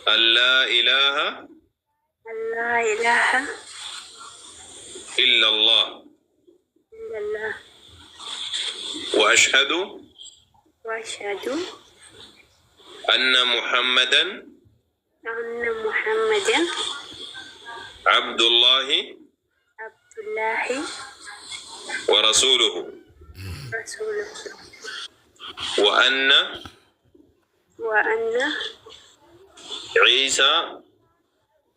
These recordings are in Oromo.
An laa ilaaha. An laa ilaaha. Illa Allah. Illa Allah. Wa ashhadu. Wa ashhadu. Anna Muhammadan. Anna Muhammadan. Abdullahi. Abdullahi. Wa rasuuluhu. Rasuuluhu. Wa anna. Wa anna. Ciisaa.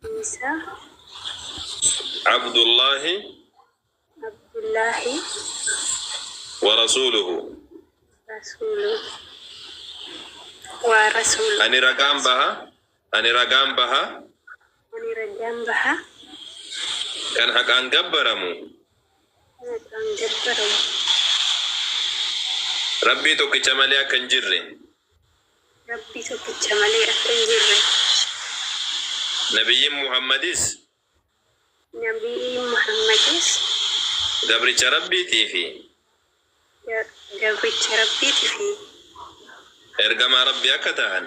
Ciisaa. Abdullahi. Abdullahi. Wa rasuuluhu. Rasuuluhu. Wa rasuuluhu. Ani ragaan baha. Ani ragaan baha. Ani ragaan baha. Kan haqaan gabbaramu. Kan haqaan gabbaramu. Rabbii tokkicha malee akka hin jirre. Rabbii tokkicha malee akka hin jirre. Nabiyyiin Muhammadis. Nabiyyiin Muhammadis. Gabricha Rabbiitii fi. Gabricha Rabbiitii fi. Ergamaa Rabbii akka ta'an.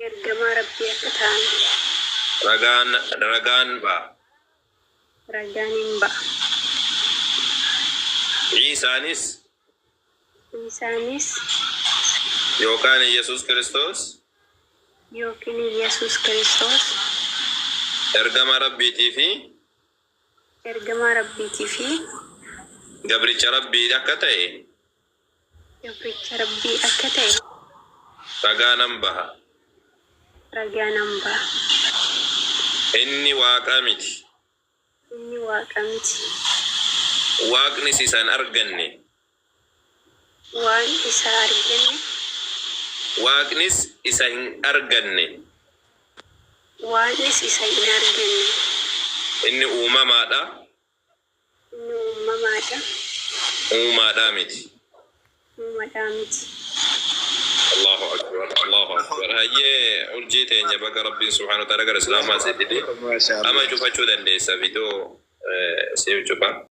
Ergamaa Rabbii akka ta'an. Ragaan ragaan ba'a. Ragaan hin ba'a. Ciisaanis. Ciisaanis. Yookaan Iyyasuus Kiristoos. Yookiin Iyyasuus Kiristoos. Ergamaa Rabbiitii fi. Ergamaa Rabbiitii fi. Gabricha Rabbii akka ta'e. Gabricha Rabbii akka ta'e. Ragaa nan baha. Ragaa nan baha. Inni Waaqa miti. Inni Waaqa miti. Waaqnis isa hin arganne. Waan isa arganne. Waaqnis isa hin arganne. Waaqnis isa hin arganne. Inni uumamaa dha. Inni uumamaa dha. Uumaadhaa miti. Uumadhaa miti. Allahu akbar Allahu akbar hayyee urjii teenya baga rabbiin subhaanahu wa ta'ala gara islaamaa si fide Maasha ama Allah. cufachuu dandeessa vidoo siif cufa.